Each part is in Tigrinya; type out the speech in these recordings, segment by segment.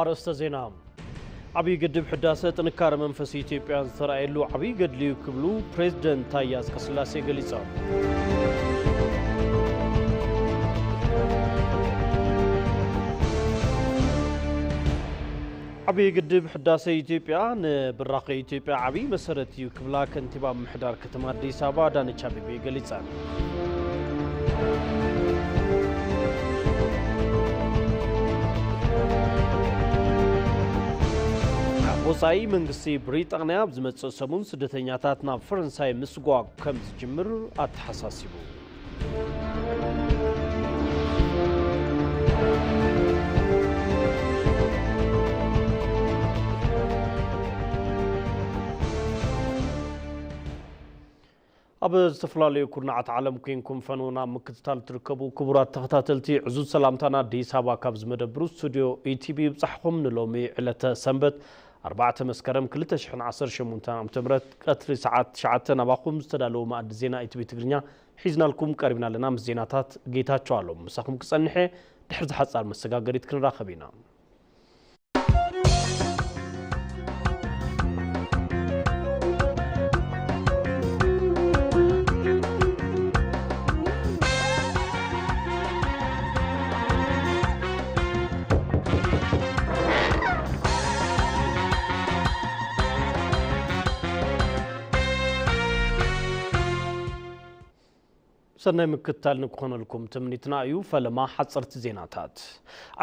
ኣርእስተ ዜና። ዓብዪ ግድብ ሕዳሰ ጥንካረ መንፈስ ኢትዮጵያን ዝተራእየሉ ዓብዪ ገድሊ እዩ ክብሉ ፕሬዝደንት ታዬ ኣጽቀስላሴ ገሊጾም። ዓብዪ ግድብ ሕዳሰ ኢትዮጵያ ንብራኸ ኢትዮጵያ ዓብዪ መሰረት እዩ ክብላ ከንቲባ ምምሕዳር ከተማ ኣዲስ ኣበባ ኣዳነች ኣቤቤ ገሊጸን። ካብ ወጻኢ መንግስቲ ብሪጣንያ ኣብ ዝመጽእ ሰሙን ስደተኛታት ናብ ፈረንሳይ ምስጓግ ከም ዝጅምር ኣተሓሳሲቡ። ኣብ ዝተፈላለዩ ኩርናዓት ዓለም ኮይንኩም ፈንውና ኣብ ምክትታል ትርከቡ ክቡራት ተኸታተልቲ፣ ዕዙዝ ሰላምታና ኣዲስ ኣበባ ካብ ዝመደብሩ ስቱድዮ ኢቲቪ ይብጻሕኹም። ንሎሚ ዕለተ ሰንበት ኣርባዕተ መስከረም ክልተ ሽሕን ዓሰርተ ሸሞንተን ዓመተ ምህረት ቀትሪ ሰዓት ትሽዓተ ናባኹም ዝተዳለወ መኣዲ ዜና ኢቲቪ ትግርኛ ሒዝናልኩም ቀሪብና ኣለና። ምስ ዜናታት ጌታቸው ኣሎም ምሳኹም ክጸንሐ፣ ድሕሪ ዝሓጻር መሰጋገሪት ክንራኸብ ኢና። ሰናይ ምክትታል ንክኾነልኩም ትምኒትና እዩ። ፈለማ ሓፀርቲ ዜናታት።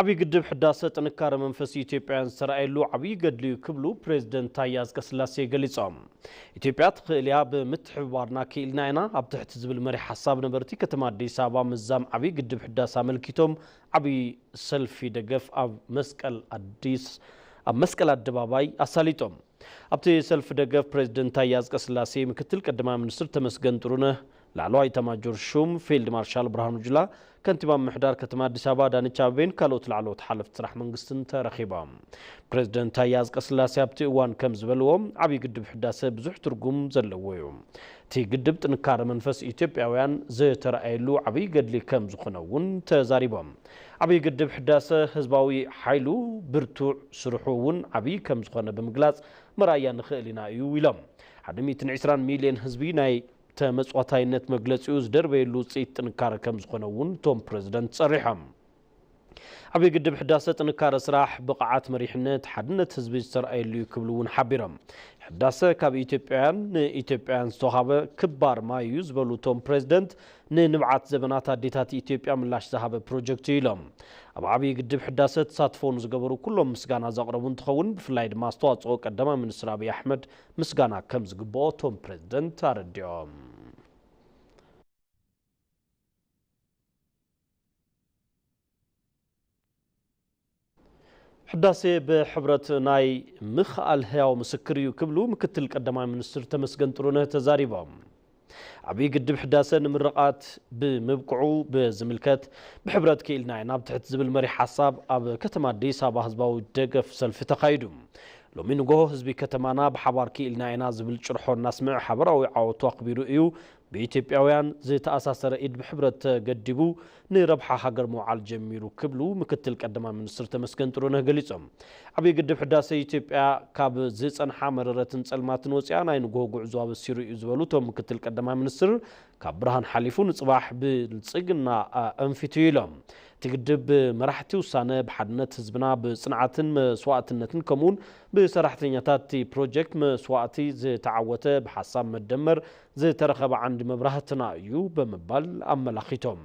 ዓብዪ ግድብ ሕዳሰ ጥንካረ መንፈስ ኢትዮጵያውያን ዝተረኣየሉ ዓብዪ ገድሊ እዩ ክብሉ ፕሬዝደንት ታዬ ኣጽቀስላሴ ገሊጾም። ኢትዮጵያ ትኽእል እያ፣ ብምትሕብባርና ክኢልና ኢና ኣብ ትሕቲ ዝብል መሪሕ ሓሳብ ነበርቲ ከተማ ኣዲስ ኣበባ ምዛም ዓብዪ ግድብ ሕዳሰ ኣመልኪቶም ዓብዪ ሰልፊ ደገፍ ኣብ መስቀል ኣዲስ ኣብ መስቀል ኣደባባይ ኣሳሊጦም። ኣብቲ ሰልፊ ደገፍ ፕሬዝደንት ታዬ ኣጽቀስላሴ፣ ምክትል ቀዳማይ ሚኒስትር ተመስገን ጥሩነህ፣ ላዕለዋይ ኤታማጆር ሹም ፊልድ ማርሻል ብርሃኑ ጁላ፣ ከንቲባ ምምሕዳር ከተማ ኣዲስ ኣበባ ኣዳነች ኣቤቤን ካልኦት ላዕለዎት ሓለፍቲ ስራሕ መንግስትን ተረኺቦም። ፕሬዝደንት ታዬ ኣጽቀስላሴ ኣብቲ እዋን ከም ዝበልዎ፣ ዓብዪ ግድብ ሕዳሰ ብዙሕ ትርጉም ዘለዎ እዩ። እቲ ግድብ ጥንካረ መንፈስ ኢትዮጵያውያን ዝተረኣየሉ ዓብዪ ገድሊ ከም ዝኾነ እውን ተዛሪቦም። ዓብዪ ግድብ ሕዳሰ ህዝባዊ ሓይሉ ብርቱዕ፣ ስርሑ እውን ዓብዪ ከም ዝኾነ ብምግላጽ፣ መርኣያ ንኽእል ኢና እዩ ኢሎም። ሓደ ሚእትን ዕስራን ሚልዮን ህዝቢ ናይ ተመጽዋታይነት መግለጺኡ ዝደርበየሉ ውጽኢት ጥንካረ ከም ዝኾነ እውን እቶም ፕሬዝደንት ጸሪሖም። ዓብዪ ግድብ ሕዳሰ ጥንካረ ስራሕ፣ ብቕዓት መሪሕነት፣ ሓድነት ህዝቢ ዝተረኣየሉ እዩ ክብሉ እውን ሓቢሮም። ሕዳሰ ካብ ኢትዮጵያውያን ንኢትዮጵያውያን ዝተዋሃበ ክባር ማይ እዩ ዝበሉ እቶም ፕሬዝደንት፣ ንንብዓት ዘበናት ኣዴታት ኢትዮጵያ ምላሽ ዝሃበ ፕሮጀክት እዩ ኢሎም። ኣብ ዓብዪ ግድብ ሕዳሰ ተሳትፎ ንዝገበሩ ኩሎም ምስጋና ዘቕረቡ እንትኸውን፣ ብፍላይ ድማ ኣስተዋፅኦ ቀዳማይ ሚኒስትር ኣብይ ኣሕመድ ምስጋና ከም ዝግብኦ እቶም ፕሬዝደንት ኣረዲኦም። ሕዳሴ ብሕብረት ናይ ምኽኣል ህያው ምስክር እዩ ክብሉ ምክትል ቀዳማይ ሚኒስትር ተመስገን ጥሩነህ ተዛሪቦም። ዓብዪ ግድብ ሕዳሰ ንምርቓት ብምብቅዑ ብዝምልከት፣ ብሕብረት ክኢልና ኢና ኣብ ትሕቲ ዝብል መሪሕ ሓሳብ ኣብ ከተማ ኣዲስ ኣበባ ህዝባዊ ደገፍ ሰልፊ ተኻይዱ። ሎሚ ንጎሆ ህዝቢ ከተማና ብሓባር ክኢልና ኢና ዝብል ጭርሖ እናስምዐ ሓበራዊ ዓወቱ ኣኽቢሩ እዩ። ብኢትዮጵያውያን ዝተኣሳሰረ ኢድ ብሕብረት ተገዲቡ ንረብሓ ሃገር ምውዓል ጀሚሩ ክብሉ ምክትል ቀዳማይ ሚኒስትር ተመስገን ጥሩነህ ገሊጾም። ዓብዪ ግድብ ሕዳሰ ኢትዮጵያ ካብ ዝጸንሓ መረረትን ጸልማትን ወፂኣ ናይ ንጎሆ ጉዕዞ ኣበሲሩ እዩ ዝበሉ እቶም ምክትል ቀዳማይ ሚኒስትር፣ ካብ ብርሃን ሓሊፉ ንጽባሕ ብልጽግና ኣንፊቱ ኢሎም። እቲ ግድብ ብመራሕቲ ውሳነ፣ ብሓድነት ህዝብና፣ ብጽንዓትን መስዋእትነትን ከምኡውን ብሰራሕተኛታት እቲ ፕሮጀክት መስዋእቲ ዝተዓወተ፣ ብሓሳብ መደመር ዝተረኸበ ዓንዲ መብራህትና እዩ ብምባል ኣመላኺቶም።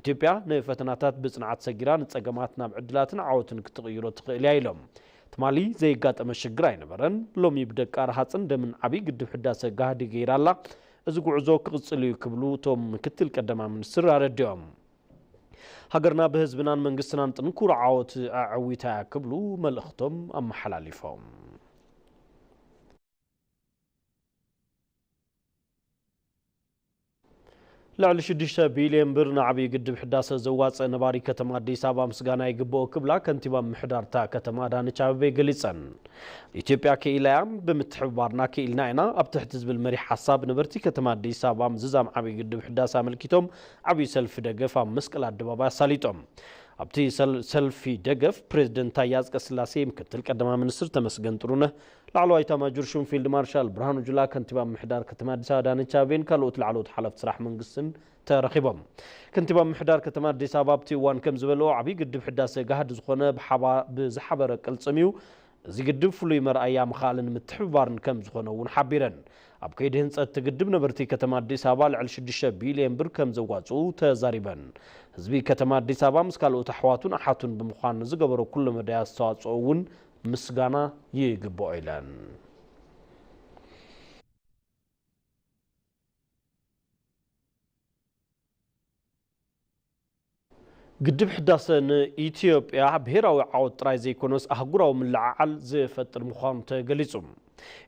ኢትዮጵያ ንፈተናታት ብጽንዓት ሰጊራ ንጸገማት ናብ ዕድላትን ዓወትን ክትቕይሮ ትኽእል እያ ኢሎም። ትማሊ ዘይጋጠመ ሽግር ኣይነበረን። ሎሚ ብደቃ ረሃጽን ደምን ዓብዪ ግድብ ሕዳሰ ጋህዲ ገይራ ኣላ። እዚ ጉዕዞ ክቕጽል እዩ ክብሉ እቶም ምክትል ቀዳማይ ሚኒስትር ኣረዲኦም። ሃገርና ብህዝብናን መንግስትናን ጥንኩር ዓወት ኣዐዊታ እያ ክብሉ መልእኽቶም ኣመሓላሊፎም። ልዕሊ ሽዱሽተ ቢልዮን ብር ንዓብዪ ግድብ ሕዳሰ ዘዋፀ ነባሪ ከተማ ኣዲስ ኣበባ ምስጋና ይግብኦ ክብላ ከንቲባ ምምሕዳር እታ ከተማ ኣዳነች ኣቤቤ ገሊፀን። ኢትዮጵያ ክኢላ እያ፣ ብምትሕብባርና ክኢልና ኢና ኣብ ትሕቲ ዝብል መሪሕ ሓሳብ ነበርቲ ከተማ ኣዲስ ኣበባ ምዝዛም ዓብዪ ግድብ ሕዳሰ ኣመልኪቶም ዓብዪ ሰልፊ ደገፍ ኣብ መስቀል ኣደባባይ ኣሳሊጦም። ኣብቲ ሰል-፣ ሰልፊ ደገፍ ፕሬዝደንት ታየ ኣጽቀስላሴ፣ ምክትል ቀዳማይ ሚኒስትር ተመስገን ጥሩነህ፣ ላዕለዋይ ኤታማዦር ሹም ፊልድ ማርሻል ብርሃኑ ጁላ፣ ከንቲባ ምምሕዳር ከተማ ኣዲስ ኣበባ ኣዳነች ኣቤቤን ካልኦት ላዕለዎት ሓለፍቲ ስራሕ መንግስትን ተረኺቦም። ከንቲባ ምምሕዳር ከተማ ኣዲስ ኣበባ ኣብቲ እዋን ከም ዝበልዎ፣ ዓብዪ ግድብ ሕዳሰ ጋህዲ ዝኾነ ብሓባ-፣ ብዝሓበረ ቅልጽም እዩ። እዚ ግድብ ፍሉይ መርኣያ ምኽኣልን ምትሕብባርን ከም ዝኾነ እውን ሓቢረን። ኣብ ከይዲ ህንፀት እቲ ግድብ ነበርቲ ከተማ ኣዲስ ኣበባ ልዕሊ ሽዱሽተ ቢልዮን ብር ከም ዘዋፅኡ ተዛሪበን። ህዝቢ ከተማ ኣዲስ ኣበባ ምስ ካልኦት ኣሕዋቱን ኣሓቱን ብምዃን ንዝገበሮ ኩለ መዳይ ኣስተዋፅኦ እውን ምስጋና ይግብኦ ኢለን። ግድብ ሕዳሰ ንኢትዮጵያ ብሄራዊ ዓወት ጥራይ ዘይኮነስ ኣህጉራዊ ምልዕዓል ዝፈጥር ምዃኑ ተገሊጹ።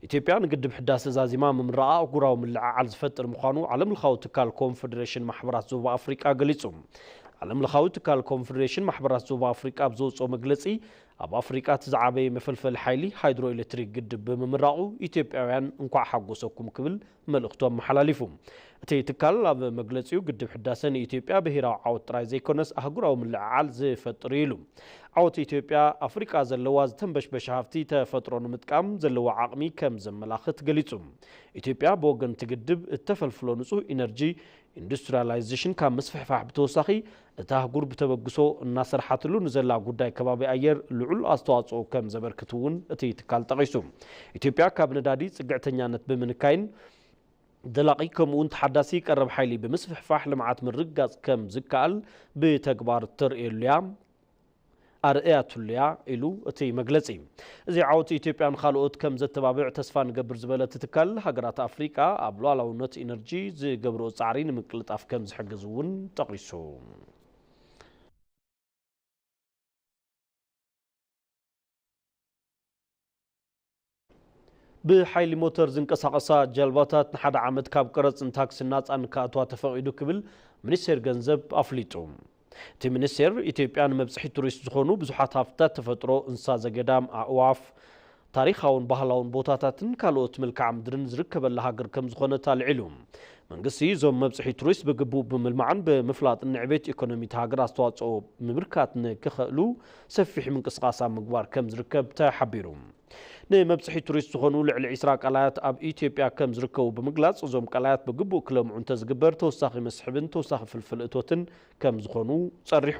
ኢትዮጵያ ንግድብ ሕዳሰ ዛዚማ ምምራቓ ኣህጉራዊ ምልዕዓል ዝፈጥር ምዃኑ ዓለም ለኻዊ ትካል ኮንፈደሬሽን ማሕበራት ዞባ ኣፍሪቃ ገሊጹ። ዓለም ለኻዊ ትካል ኮንፈደሬሽን ማሕበራት ዞባ ኣፍሪቃ ኣብ ዘውፅኦ መግለጺ፣ ኣብ ኣፍሪቃ እቲ ዝዓበየ መፈልፈሊ ሓይሊ ሃይድሮ ኤሌክትሪክ ግድብ ብምምራቑ ኢትዮጵያውያን እንኳዕ ሓጎሰኩም ክብል መልእኽቱ ኣመሓላሊፉ። እቲ ትካል ኣብ መግለጺኡ፣ ግድብ ሕዳሰ ንኢትዮጵያ ብሄራዊ ዓወት ጥራይ ዘይኮነስ ኣህጉራዊ ምልዕዓል ዝፈጥር እዩ ኢሉ። ዓወት ኢትዮጵያ፣ ኣፍሪቃ ዘለዋ ዝተንበሽበሸ ሃፍቲ ተፈጥሮ ንምጥቃም ዘለዋ ዓቕሚ ከም ዘመላኽት ገሊጹ። ኢትዮጵያ ብወገን እቲ ግድብ እተፈልፍሎ ንጹህ ኢነርጂ ኢንዱስትሪያላይዜሽን ካብ ምስፍሕፋሕ ብተወሳኺ፣ እቲ ኣህጉር ብተበግሶ እናሰርሓትሉ ንዘላ ጉዳይ ከባቢ ኣየር ልዑል ኣስተዋጽኦ ከም ዘበርክት እውን እቲ ትካል ጠቒሱ። ኢትዮጵያ ካብ ነዳዲ ጽግዕተኛነት ብምንካይን ዘላቒ ከምኡውን ተሓዳሲ ቀረብ ሓይሊ ብምስፍሕፋሕ ልምዓት ምርግጋጽ ከም ዝከኣል ብተግባር ተርእየሉ እያ፣ ኣርእያትሉ እያ ኢሉ እቲ መግለጺ። እዚ ዓወት ኢትዮጵያ ንኻልኦት ከም ዘተባብዕ ተስፋ ንገብር ዝበለ እቲ ትካል፣ ሃገራት ኣፍሪቃ ኣብ ሉዓላውነት ኢነርጂ ዝገብርኦ ጻዕሪ ንምቅልጣፍ ከም ዝሕግዝ እውን ጠቒሱ። ብሓይሊ ሞተር ዝንቀሳቐሳ ጀልባታት ንሓደ ዓመት ካብ ቀረጽን ታክስን ናጻ ንክኣትዋ ተፈቒዱ ክብል ሚኒስቴር ገንዘብ ኣፍሊጡ። እቲ ሚኒስቴር፣ ኢትዮጵያ ንመብጽሒ ቱሪስት ዝኾኑ ብዙሓት ሃፍትታት ተፈጥሮ፣ እንስሳ ዘገዳም፣ ኣእዋፍ፣ ታሪኻውን ባህላውን ቦታታትን ካልኦት መልክዓ ምድርን ዝርከበላ ሃገር ከም ዝኾነት ኣልዒሉ። መንግስቲ እዞም መብጽሒ ቱሪስት ብግቡእ ብምልማዕን ብምፍላጥን ንዕቤት ኢኮኖሚ እታ ሃገር ኣስተዋጽኦ ምብርካት ንክኽእሉ ሰፊሕ ምንቅስቓስ ኣብ ምግባር ከም ዝርከብ ተሓቢሩ። ንመብጽሒ ቱሪስት ዝኾኑ ልዕሊ ዕስራ ቀላያት ኣብ ኢትዮጵያ ከም ዝርከቡ ብምግላጽ፣ እዞም ቀላያት ብግቡእ ክለምዑ እንተዝግበር፣ ተወሳኺ መስሕብን ተወሳኺ ፍልፍል እቶትን ከም ዝኾኑ ጸሪሑ።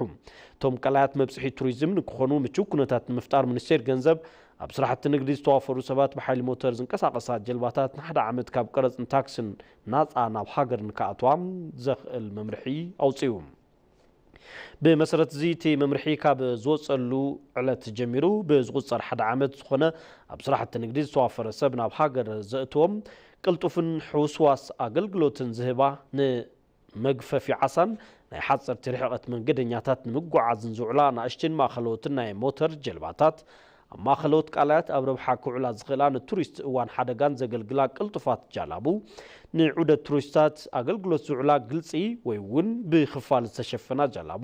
እቶም ቀላያት መብጽሒ ቱሪዝም ንክኾኑ ምቹው ኩነታት ንምፍጣር፣ ሚኒስቴር ገንዘብ ኣብ ስራሕቲ ንግዲ ዝተዋፈሩ ሰባት ብሓይሊ ሞተር ዝንቀሳቐሳ ጀልባታት ንሓደ ዓመት ካብ ቀረጽን ታክስን ናጻ ናብ ሃገር ንክኣትዋ ዘኽእል መምርሒ ኣውጺኡ። ብመሰረት እዚ፣ እቲ መምርሒ ካብ ዝወጸሉ ዕለት ጀሚሩ ብዝቑጸር ሓደ ዓመት ዝኾነ ኣብ ስራሕቲ ንግዲ ዝተዋፈረ ሰብ ናብ ሃገር ዘእትዎም ቅልጡፍን ሕውስዋስ ኣገልግሎትን ዝህባ፣ ንመግፈፊ ዓሳን ናይ ሓጸርቲ ርሕቐት መንገደኛታት ንምጉዓዝን ዝውዕላ ንኣሽትን ማእኸለዎትን ናይ ሞተር ጀልባታት፣ ኣብ ማእኸለዎት ቃላያት ኣብ ረብሓ ክውዕላ ዝኽእላ፣ ንቱሪስት እዋን ሓደጋን ዘገልግላ ቅልጡፋት ጃላቡ፣ ንዑደት ቱሪስታት ኣገልግሎት ዝውዕላ ግልጺ ወይ እውን ብኽፋል ዝተሸፈና ጃላቡ፣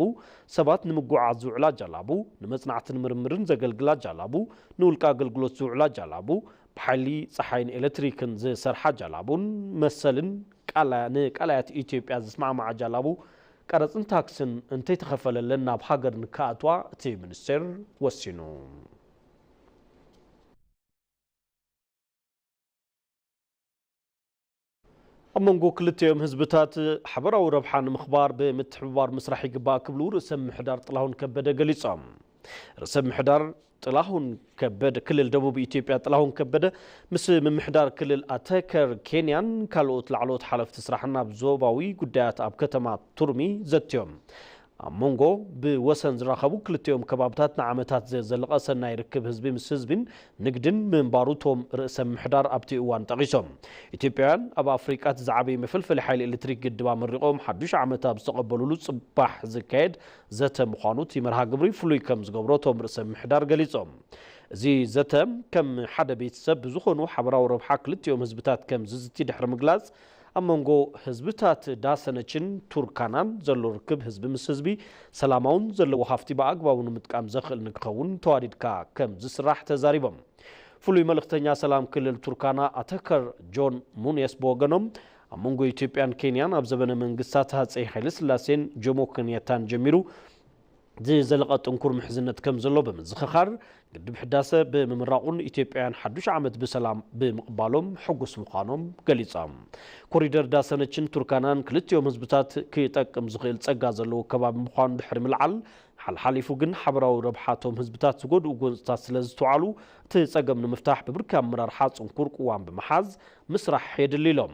ሰባት ንምጉዓዝ ዝውዕላ ጃላቡ፣ ንመጽናዕትን ምርምርን ዘገልግላ ጃላቡ፣ ንውልቂ ኣገልግሎት ዝውዕላ ጃላቡ፣ ብሓይሊ ጸሓይን ኤሌክትሪክን ዝሰርሓ ጃላቡን መሰልን ቃላ-፣ ንቃላያት ኢትዮጵያ ዝስማዕማዓ ጃላቡ ቀረጽን ታክስን እንተይተኸፈለለን ናብ ሃገር ንክኣትዋ እቲ ሚኒስቴር ወሲኑ። ኣብ መንጎ ክልቲኦም ህዝብታት ሓበራዊ ረብሓ ንምኽባር ብምትሕብባር ምስራሕ ይግባእ ክብሉ ርእሰ ምምሕዳር ጥላሁን ከበደ ገሊጾም። ርእሰ ምምሕዳር ጥላሁን ከበደ፣ ክልል ደቡብ ኢትዮጵያ ጥላሁን ከበደ ምስ ምምሕዳር ክልል ኣተከር ኬንያን ካልኦት ላዕለዎት ሓለፍቲ ስራሕን ኣብ ዞባዊ ጉዳያት ኣብ ከተማ ቱርሚ ዘትዮም። ኣብ መንጎ ብወሰን ዝራኸቡ ክልቲኦም ከባብታት ንዓመታት ዘዘለቐ ሰናይ ርክብ ህዝቢ ምስ ህዝቢን ንግድን ምንባሩ እቶም ርእሰ ምምሕዳር ኣብቲ እዋን ጠቒሶም። ኢትዮጵያውያን ኣብ ኣፍሪቃ እቲ ዝዓበየ መፈልፈሊ ሓይሊ ኤሌክትሪክ ግድብ ኣመሪቖም ሓዱሽ ዓመት ኣብ ዝተቐበሉሉ ጽባሕ ዝካየድ ዘተ ምዃኑ እቲ መርሃ ግብሪ ፍሉይ ከም ዝገብሮ እቶም ርእሰ ምምሕዳር ገሊጾም። እዚ ዘተ ከም ሓደ ቤተሰብ ብዝኾኑ ሓበራዊ ረብሓ ክልቲኦም ህዝብታት ከም ዝዝቲ ድሕሪ ምግላጽ፣ ኣብ መንጎ ህዝብታት ዳሰነችን ቱርካናን ዘሎ ርክብ ህዝቢ ምስ ህዝቢ ሰላማውን ዘለዎ ሃፍቲ ብኣግባቡ ንምጥቃም ዘኽእል ንክኸውን ተዋዲድካ ከም ዝስራሕ ተዛሪቦም። ፍሉይ መልእኽተኛ ሰላም ክልል ቱርካና ኣተከር ጆን ሙኔስ ብወገኖም፣ ኣብ መንጎ ኢትዮጵያን ኬንያን ኣብ ዘበነ መንግስታት ሃፀይ ሃይለስላሴን ጆሞ ኬንያታን ጀሚሩ ዝዘለቐ ጥንኩር ምሕዝነት ከም ዘሎ ብምዝኽኻር፣ ግድብ ሕዳሰ ብምምራቑን ኢትዮጵያውያን ሓዱሽ ዓመት ብሰላም ብምቕባሎም ሕጉስ ምዃኖም ገሊጾም። ኮሪደር ዳሰነችን ቱርካናን ክልቲኦም ህዝብታት ክጠቅም ዝኽእል ጸጋ ዘለዎ ከባቢ ምዃኑ ድሕሪ ምልዓል፣ ሓልሓሊፉ ግን ሓበራዊ ረብሓ እቶም ህዝብታት ዝጎድኡ ጎንፅታት ስለ ዝተውዓሉ፣ እቲ ጸገም ንምፍታሕ ብብርኪ ኣመራርሓ ጽንኩር ቅዋም ብምሓዝ ምስራሕ የድሊ ኢሎም።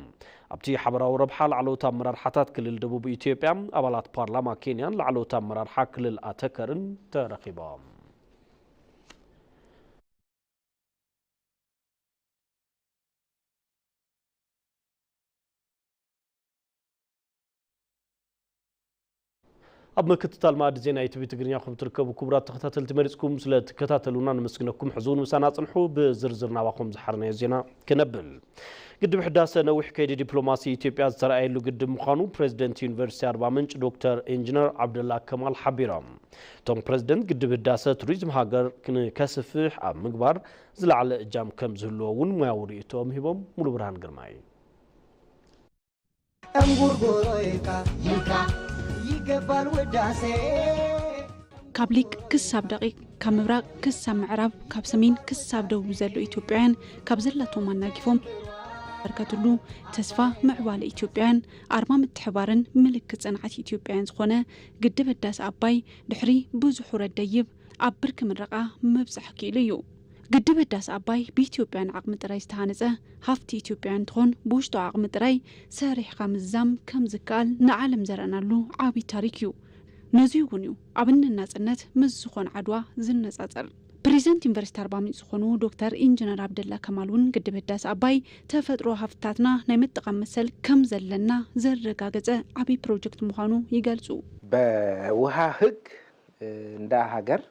ኣብቲ ሓበራዊ ረብሓ ላዕለዎት ኣመራርሓታት ክልል ደቡብ ኢትዮጵያ፣ ኣባላት ፓርላማ ኬንያን ላዕለዎት ኣመራርሓ ክልል ኣተከርን ተረኺቦም። ኣብ ምክትታል ማእዲ ዜና ኢቲቪ ትግርኛ ከም ትርከቡ ክቡራት ተኸታተልቲ መሪጽኩም ስለ ትከታተሉና ነመስግነኩም። ሕዚ እውን ምሳና ጽንሑ። ብዝርዝር ናባኹም ዝሓርናዮ ዜና ክነብል። ግድብ ሕዳሰ ነዊሕ ከይዲ ዲፕሎማሲ ኢትዮጵያ ዝተረኣየሉ ግድብ ምዃኑ ፕሬዚደንት ዩኒቨርሲቲ ኣርባ ምንጭ ዶክተር ኢንጂነር ዓብደላ ከማል ሓቢሮም። እቶም ፕሬዚደንት ግድብ ህዳሰ ቱሪዝም ሃገር ንከስፍሕ ኣብ ምግባር ዝለዓለ እጃም ከም ዝህልዎ እውን ሙያዊ ርእይቶኦም ሂቦም። ሙሉ ብርሃን ግርማይ። እንጉርጉሮ ኢልካ ኢልካ ይገባል ውዳሴ። ካብ ሊቅ ክሳብ ደቂቅ፣ ካብ ምብራቅ ክሳብ ምዕራብ፣ ካብ ሰሜን ክሳብ ደቡብ ዘለዉ ኢትዮጵያውያን ካብ ዘላቶም ኣናጊፎም በርከትሉ ተስፋ ምዕባለ ኢትዮጵያውያን ኣርማ ምትሕባርን ምልክት ጽንዓት ኢትዮጵያውያን ዝኾነ ግድብ ህዳሰ ኣባይ ድሕሪ ብዙሕ ውረድ ደይብ ኣብ ብርኪ ምረቓ ምብጻሕ ክኢሉ እዩ። ግድብ ህዳሰ ኣባይ ብኢትዮጵያን ዓቕሚ ጥራይ ዝተሃነጸ ሃፍቲ ኢትዮጵያ እንትኾን፣ ብውሽጣዊ ዓቕሚ ጥራይ ሰሪሕኻ ምዝዛም ከም ዝከኣል ንዓለም ዘርኣናሉ ዓቢ ታሪክ እዩ። ነዚ እውን እዩ ኣብ እንናጽነት ምስ ዝኾነ ዓድዋ ዝነጻጸር። ፕሬዚደንት ዩኒቨርሲቲ ኣርባ ምንጭ ዝኾኑ ዶክተር ኢንጂነር ዓብደላ ከማል እውን ግድብ ህዳሰ ኣባይ ተፈጥሮ ሃፍትታትና ናይ ምጥቃም መሰል ከም ዘለና ዘረጋገጸ ዓቢ ፕሮጀክት ምዃኑ ይገልጹ። በውሃ ህግ እንደ ሀገር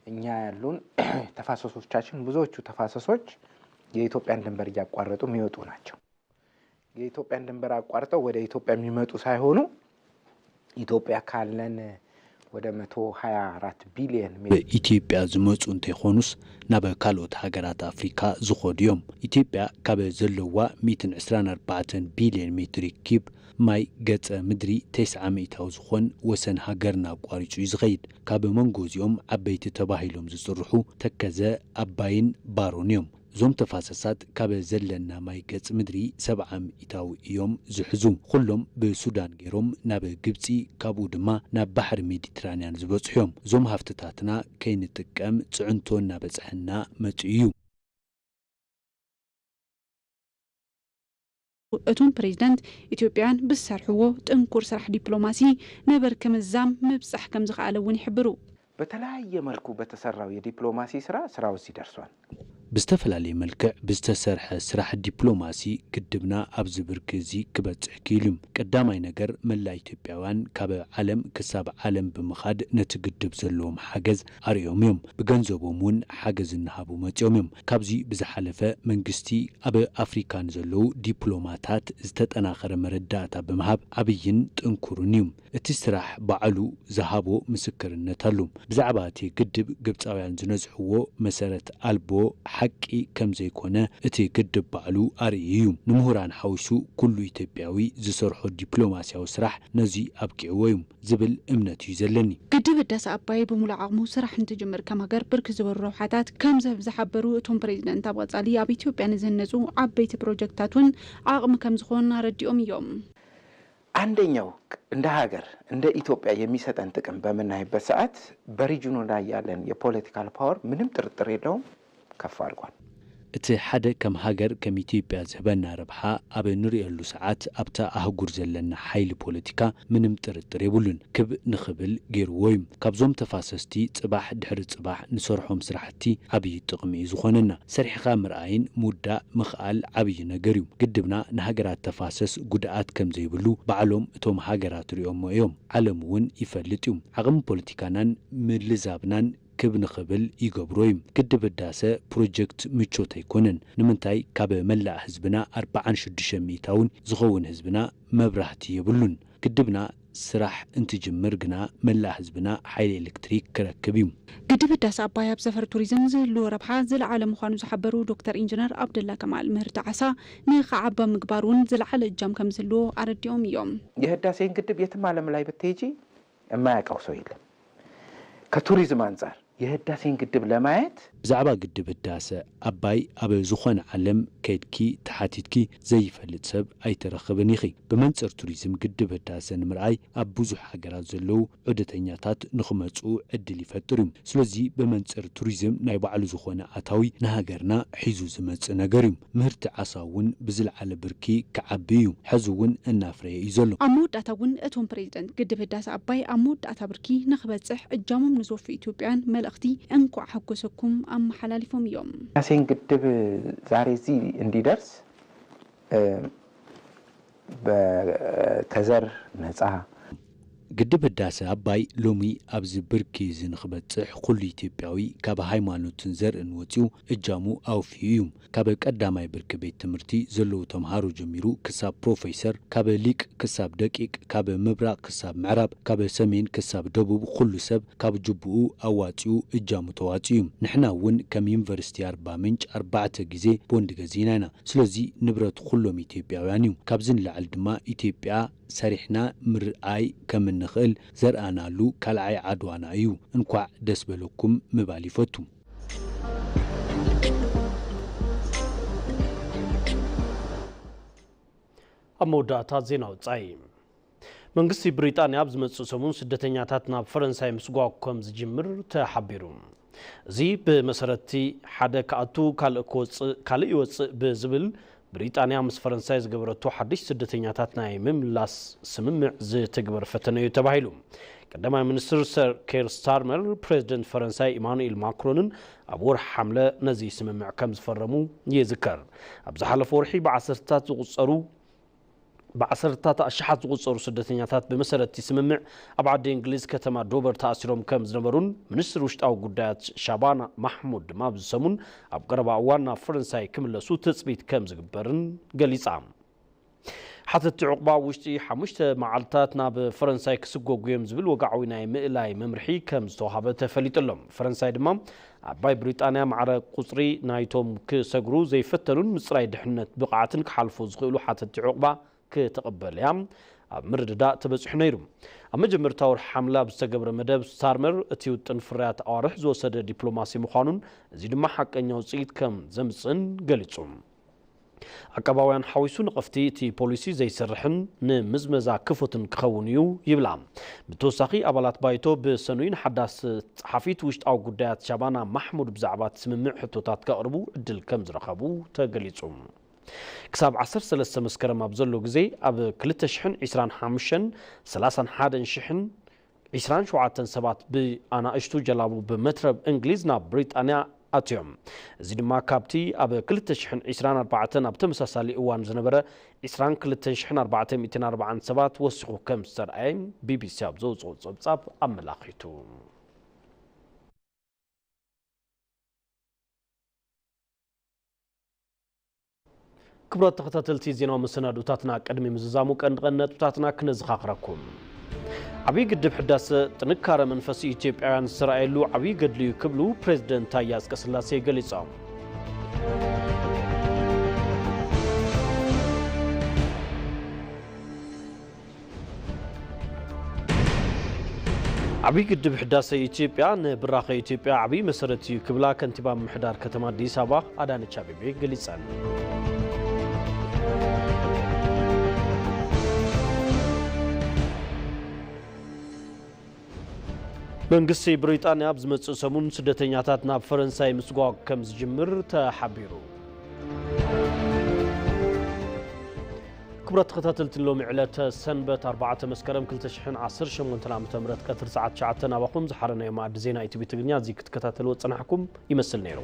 እኛ ያሉን ተፋሰሶቻችን ብዙዎቹ ተፋሰሶች የኢትዮጵያን ድንበር እያቋረጡ የሚወጡ ናቸው። የኢትዮጵያን ድንበር አቋርጠው ወደ ኢትዮጵያ የሚመጡ ሳይሆኑ ኢትዮጵያ ካለን ወደ መቶ ሃያ አራት ቢሊየን ሜትር ኢትዮጵያ ዝመጹ እንተይኾኑስ ናብ ካልኦት ሃገራት ኣፍሪካ ዝኸዱ እዮም። ኢትዮጵያ ካብ ዘለዋ ሚእትን ዕስራን ኣርባዕተን ቢሊየን ሜትር ኪብ ማይ ገጸ ምድሪ ተስዓ ሚእታዊ ዝኾን ወሰን ሃገርና ኣቋሪጹ እዩ ዝኸይድ። ካብ መንጎ እዚኦም ዓበይቲ ተባሂሎም ዝጽርሑ ተከዘ፣ ኣባይን ባሮን እዮም። እዞም ተፋሰሳት ካብ ዘለና ማይ ገጽ ምድሪ ሰብዓ ሚእታዊ እዮም ዝሕዙ። ኩሎም ብሱዳን ገይሮም ናብ ግብጺ፣ ካብኡ ድማ ናብ ባሕሪ ሜዲትራንያን ዝበጽሑ እዮም። እዞም ሃፍትታትና ከይንጥቀም ጽዕንቶ እናበጽሐና መጺኡ እዩ። እቶም ፕሬዚደንት፣ ኢትዮጵያውያን ብዝሰርሕዎ ጥንኩር ስራሕ ዲፕሎማሲ ንብርኪ ምዝዛም ምብጻሕ ከም ዝኸኣለ እውን ይሕብሩ። በተለያየ መልኩ በተሰራው የዲፕሎማሲ ስራ ስራው እዚህ ደርሷል። ብዝተፈላለየ መልክዕ ብዝተሰርሐ ስራሕ ዲፕሎማሲ ግድብና ኣብዚ ብርኪ እዚ ክበጽሕ ክኢሉ እዩ። ቀዳማይ ነገር መላእ ኢትዮጵያውያን ካብ ዓለም ክሳብ ዓለም ብምኻድ ነቲ ግድብ ዘለዎም ሓገዝ ኣርእዮም እዮም። ብገንዘቦም እውን ሓገዝ እናሃቡ መጺኦም እዮም። ካብዚ ብዝሓለፈ መንግስቲ ኣብ ኣፍሪካ ንዘለዉ ዲፕሎማታት ዝተጠናኸረ መረዳእታ ብምሃብ ዓብይን ጥንኩርን እዩ። እቲ ስራሕ ባዕሉ ዝሃቦ ምስክርነት ኣሎ። ብዛዕባ እቲ ግድብ ግብፃውያን ዝነዝሕዎ መሰረት ኣልቦ ሓቂ ከም ዘይኮነ እቲ ግድብ ባዕሉ ኣርእዩ እዩ። ንምሁራን ሓዊሱ ኩሉ ኢትዮጵያዊ ዝሰርሖ ዲፕሎማስያዊ ስራሕ ነዚ ኣብቂዕዎ እዩ ዝብል እምነት እዩ ዘለኒ። ግድብ ህዳሰ ኣባይ ብሙሉእ ዓቕሙ ስራሕ እንትጅምር ከም ሃገር ብርክት ዝበሉ ረብሓታት ከም ዘብ ዝሓበሩ እቶም ፕሬዚደንት፣ ኣብ ቀፃሊ ኣብ ኢትዮጵያ ንዝህነፁ ዓበይቲ ፕሮጀክትታት እውን ዓቕሚ ከም ዝኾን ኣረዲኦም እዮም። አንደኛው እንደ ሀገር እንደ ኢትዮጵያ የሚሰጠን ጥቅም በምናይበት ሰዓት በሪጅኑ ላይ ያለን የፖለቲካል ፓወር ምንም ጥርጥር የለውም ከፍ አድርጓል። እቲ ሓደ ከም ሃገር ከም ኢትዮጵያ ዝህበና ረብሓ ኣብ እንርእየሉ ሰዓት ኣብታ ኣህጉር ዘለና ሓይሊ ፖለቲካ ምንም ጥርጥር የብሉን ክብ ንኽብል ገይርዎ እዩ። ካብዞም ተፋሰስቲ ጽባሕ ድሕሪ ጽባሕ ንሰርሖም ስራሕቲ ዓብዪ ጥቕሚ እዩ ዝኾነና። ሰሪሕኻ ምርኣይን ምውዳእ ምኽኣል ዓብዪ ነገር እዩ። ግድብና ንሃገራት ተፋሰስ ጉድኣት ከም ዘይብሉ ባዕሎም እቶም ሃገራት ሪኦሞ እዮም። ዓለም እውን ይፈልጥ እዩ። ዓቕሚ ፖለቲካናን ምልዛብናን ክብ ንኽብል ይገብሮ እዩ። ግድብ ህዳሰ ፕሮጀክት ምቾት ኣይኮነን። ንምንታይ ካብ መላእ ህዝብና ኣርብዓን ሽዱሽተ ሚእታውን ዝኸውን ህዝብና መብራህቲ የብሉን። ግድብና ስራሕ እንትጅምር ግና መላእ ህዝብና ሓይሊ ኤሌክትሪክ ክረክብ እዩ። ግድብ ህዳሰ ኣባይ ኣብ ዘፈር ቱሪዝም ዝህልዎ ረብሓ ዝለዓለ ምዃኑ ዝሓበሩ ዶክተር ኢንጂነር ኣብደላ ከማል፣ ምህርቲ ዓሳ ንኽዓቢ ኣብ ምግባር እውን ዝለዓለ እጃም ከም ዝህልዎ ኣረዲኦም እዮም። የህዳሴን ግድብ የትም ዓለም ላይ ብትሄጂ የማያውቀው ሰው የለም። ከቱሪዝም ኣንጻር የህዳሴን ግድብ ለማየት ብዛዕባ ግድብ ህዳሰ ኣባይ ኣብ ዝኾነ ዓለም ከይድኪ ተሓቲትኪ ዘይፈልጥ ሰብ ኣይትረኽብን ኢኺ። ብመንጽር ቱሪዝም ግድብ ህዳሰ ንምርኣይ ኣብ ብዙሕ ሃገራት ዘለዉ ዑደተኛታት ንኽመጽኡ ዕድል ይፈጥር እዩ። ስለዚ ብመንጽር ቱሪዝም ናይ ባዕሉ ዝኾነ ኣታዊ ንሃገርና ሒዙ ዝመጽእ ነገር እዩ። ምህርቲ ዓሳ እውን ብዝለዓለ ብርኪ ክዓቢ እዩ። ሕዚ እውን እናፍረየ እዩ ዘሎ። ኣብ መወዳእታ እውን እቶም ፕሬዚደንት ግድብ ህዳሰ ኣባይ ኣብ መወዳእታ ብርኪ ንኽበፅሕ እጃሞም ንዝወፉ ኢትዮጵያውያን መልእኽቲ እንኳዕ ሓጎሰኩም ኣመሓላሊፎም እዮም። ህዳሴን ግድብ ዛሬ እዚህ እንዲደርስ ከዘር ነፃ ግድብ ህዳሰ ኣባይ ሎሚ ኣብዚ ብርኪ እዚ ንኽበፅሕ ኩሉ ኢትዮጵያዊ ካብ ሃይማኖትን ዘርእን ወፂኡ እጃሙ ኣውፊኡ እዩ። ካብ ቀዳማይ ብርኪ ቤት ትምህርቲ ዘለዉ ተምሃሮ ጀሚሩ ክሳብ ፕሮፌሰር፣ ካብ ሊቅ ክሳብ ደቂቅ፣ ካብ ምብራቕ ክሳብ ምዕራብ፣ ካብ ሰሜን ክሳብ ደቡብ ኩሉ ሰብ ካብ ጅቡኡ ኣዋፂኡ እጃሙ ተዋፂኡ እዩ። ንሕና እውን ከም ዩኒቨርሲቲ ኣርባ ምንጭ ኣርባዕተ ግዜ ቦንድ ገዚእና ኢና። ስለዚ ንብረት ኩሎም ኢትዮጵያውያን እዩ። ካብዚ ንላዕሊ ድማ ኢትዮጵያ ሰሪሕና ምርኣይ ከም እንኽእል ዘርኣናሉ ካልኣይ ዓድዋና እዩ። እንኳዕ ደስ በለኩም ምባል ይፈቱ። ኣብ መወዳእታ ዜና ወጻኢ። መንግስቲ ብሪጣንያ ኣብ ዝመጽእ ሰሙን ስደተኛታት ናብ ፈረንሳይ ምስጓግ ከም ዝጅምር ተሓቢሩ። እዚ ብመሰረትቲ ሓደ ክኣቱ ካልእ ክወጽእ ካልእ ይወጽእ ብዝብል ብሪጣንያ ምስ ፈረንሳይ ዝገበረቶ ሓድሽ ስደተኛታት ናይ ምምላስ ስምምዕ ዝትግበር ፈተነ እዩ ተባሂሉ። ቀዳማይ ሚኒስትር ሰር ኬር ስታርመር ፕሬዚደንት ፈረንሳይ ኢማኑኤል ማክሮንን ኣብ ወርሒ ሓምለ ነዚ ስምምዕ ከም ዝፈረሙ ይዝከር። ኣብ ዝሓለፈ ወርሒ ብዓሰርታት ዝቑጸሩ ብዓሰርታት ኣሽሓት ዝቑጸሩ ስደተኛታት ብመሰረት እቲ ስምምዕ ኣብ ዓዲ እንግሊዝ ከተማ ዶቨር ተኣሲሮም ከም ዝነበሩን ሚኒስትር ውሽጣዊ ጉዳያት ሻባና ማሕሙድ ድማ ኣብዚ ሰሙን ኣብ ቀረባ እዋን ናብ ፈረንሳይ ክምለሱ ትጽቢት ከም ዝግበርን ገሊጻ። ሓተቲ ዑቕባ ውሽጢ ሓሙሽተ መዓልታት ናብ ፈረንሳይ ክስጎጉ እዮም ዝብል ወግዓዊ ናይ ምእላይ መምርሒ ከም ዝተዋሃበ ተፈሊጡ ኣሎ። ፈረንሳይ ድማ ዓባይ ብሪጣንያ ማዕረ ቁጽሪ ናይቶም ክሰግሩ ዘይፈተኑን ምጽራይ ድሕነት ብቕዓትን ክሓልፉ ዝኽእሉ ሓተቲ ዑቕባ ክትቕበል እያ ኣብ ምርድዳእ ተበጺሑ ነይሩ። ኣብ መጀመርታ ወርሒ ሓምለ ኣብ ዝተገብረ መደብ ስታርመር እቲ ውጥን ፍርያት ኣዋርሕ ዝወሰደ ዲፕሎማሲ ምዃኑን እዚ ድማ ሓቀኛ ውጽኢት ከም ዘምጽእን ገሊጹ። ዓቃባውያን ሓዊሱ ንቐፍቲ እቲ ፖሊሲ ዘይሰርሕን ንምዝመዛ ክፉትን ክኸውን እዩ ይብላ። ብተወሳኺ ኣባላት ባይቶ ብሰኑይ ንሓዳስ ጸሓፊት ውሽጣዊ ጉዳያት ሻባና ማሕሙድ ብዛዕባ እቲ ስምምዕ ሕቶታት ከቕርቡ ዕድል ከም ዝረኸቡ ተገሊጹ። ክሳብ ዓሰርተ ሰለስተ መስከረም ኣብ ዘሎ ግዜ ኣብ ክልተ ሽሕን ዕስራን ሓሙሽተን ሰላሳን ሓደን ሽሕን ዕስራን ሸውዓተን ሰባት ብኣናእሽቱ ጀላቡ ብመትረብ እንግሊዝ ናብ ብሪጣንያ ኣትዮም። እዚ ድማ ካብቲ ኣብ ክልተ ሽሕን ዕስራን ኣርባዕተን ኣብ ተመሳሳሊ እዋን ዝነበረ ዕስራን ክልተን ሽሕን ኣርባዕተ ሚእትን ኣርባዓን ሰባት ወሲኹ ከም ዝተርኣየ ቢቢሲ ኣብ ዘውፅኦ ፀብፃብ ኣመላኺቱ። ክቡራት ተኸታተልቲ ዜናዊ መሰናድኡታትና፣ ቅድሚ ምዝዛሙ ቀንዲ ቀንዲ ነጥብታትና ክነዘኻኽረኩም። ዓብዪ ግድብ ሕዳሰ ጥንካረ መንፈስ ኢትዮጵያውያን ዝተራእየሉ ዓብዪ ገድሊ እዩ ክብሉ ፕሬዝደንት ታዬ ኣጽቀስላሴ ገሊጾም። ዓብዪ ግድብ ሕዳሰ ኢትዮጵያ ንብራኸ ኢትዮጵያ ዓብዪ መሰረት እዩ ክብላ ከንቲባ ምምሕዳር ከተማ ኣዲስ ኣበባ ኣዳነች ኣቤቤ ገሊፀን። መንግስቲ ብሪጣንያ ኣብ ዝመፅእ ሰሙን ስደተኛታት ናብ ፈረንሳይ ምስጓግ ከም ዝጅምር ተሓቢሩ። ክቡራት ተኸታተልቲ፣ ሎሚ ዕለተ ሰንበት ኣርባዕተ መስከረም ክልተ ሽሕን ዓሰርተ ሸሞንተን ዓመተ ምህረት ቀትሪ ሰዓት ትሽዓተ ናባኹም ዝሓረናዮ መኣዲ ዜና ኢቲቪ ትግርኛ እዚ ክትከታተልዎ ዝጸናሕኩም ይመስል ነይሩ።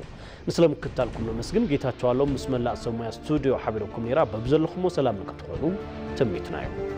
ንስለ ምክትታልኩም ነመስግን። ጌታቸው ኣሎም ምስ መላእ ሰብ ሞያ ስቱድዮ ሓቢረኩም ነይራ። በብዘለኹሞ ሰላም ንክትኾኑ ትምኒትና እዩ።